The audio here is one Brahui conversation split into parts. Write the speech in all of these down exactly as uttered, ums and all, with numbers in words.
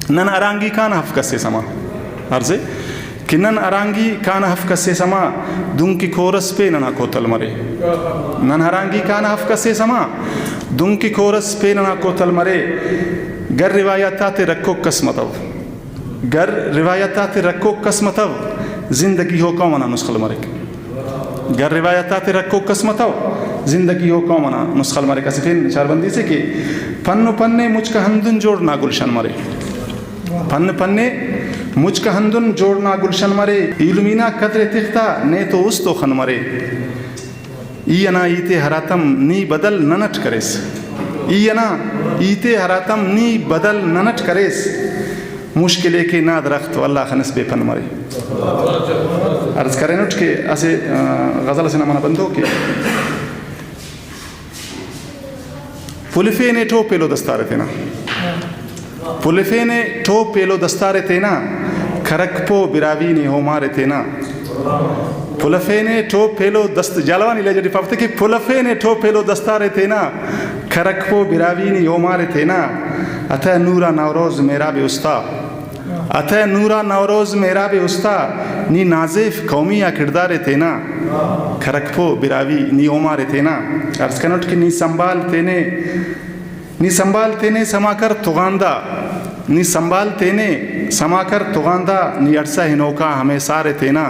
نن ہرانگی کانہ ہف کس ءِ سما۔ عرض ءِ کہ نن ہرانگی کانہ ہف کس ءِ سما، دنکہ کورس پین ئنا کوتل مرے۔ نن ہرانگی کانہ ہف کس ءِ سما، دنکہ کورس پین ئنا کوتل مرے۔ گر روایت آتے رکھوک کس متو، گر روایت آتے رکھوک کس متو، زندگی ہو قوم ئنا نسخل مریک۔ گر روایت آتے رکھوک کس متو، زندگی ہو قوم ئنا نسخل مریک۔ اسہ پین چاربندی سے کہ پن و پن ءِ مچکا ہندن جوڑ نا گلشن مرے۔ پن پن ءِ مچکا ہندن جوڑ نا گلشن مرے۔ ایلمی نا قدر ءِ تختا نے تو است و خن مرے۔ ای انا ہیت ءِ ہراتم نی بدل ننٹ کریس۔ ای انا ہیت ءِ ہراتم نی بدل ننٹ کریس۔ مشکل ءِ کہ نا درخت واللہ خنس بے پن مرے۔ عرض کرینٹ کہ اسہ، آ، غزل اسے نا منہ بندو کہ پلفینے ٹوپ ایلو دستار ءِ تینا۔ پلفینے ٹوپ ایلو دستار ءِ تینا، کرک پو براہوئی نی اومار ءِ تینا۔ پلفینے ٹوپ ایلو دست-، جالوانی لہجہ ٹی پاوہ تے کہ پلفینے ٹوپ ایلو دستار ءِ تینا، کرک پو براہوئی نی اومار ءِ تینا۔ اتہ نورا نوروز مہراب استا، اتہ نورا نوروز مہراب استا، نی نازیف قومی آ کڑدار ءِ تینا، کرک پو براہوئی نی اومار ءِ تینا۔ عرض کنٹ کہ نی سنبھال تینے، نی سنبھال تینے سما کر تغاندا، نی سنبھال تینے سما کر تغاندا، نی اڑسہ ہنوکا ہمے سار ءِ تینا،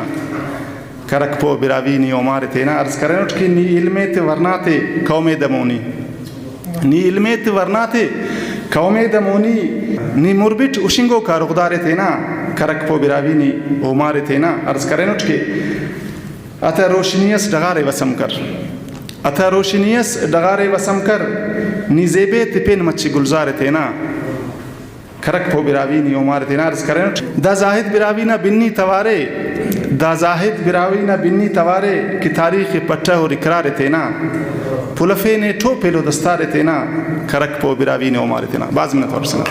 کرک پو براہوئی نی اومار ءِ تینا۔ عرض کرینٹ کہ نی علم ءِ تے ورنا تے قوم ءِ دمونی، نی علم ءِ تے ورنا تے قوم ءِ دمونی، نی مربٹ ہشنگوکا رخدار ءِ تینا، کرک پو براہوئی نی اومار ءِ تینا۔ عرض کرینٹ کہ اتہ روشنی اس ڈغار ءِ وسم کر، اتہ روشنی اس ڈغار ءِ وسم کر، نی زیبے تپین مچے گلزار ءِ تینا، کرک پو براہوئی نی اومار ءِ تینا۔ عرض کرینٹ دا زاہد براہوئی نا بنی توارے، دا زاہد براہوئی نا بنی توارے کہ تاریخ ءِ پٹہ اور اقرار ءِ تینا، پلفینے ٹوپ ایلو دستار ءِ تینا، کرک پو براہوئی نی اومار ءِ تینا۔ بھاز منت وار سنا۔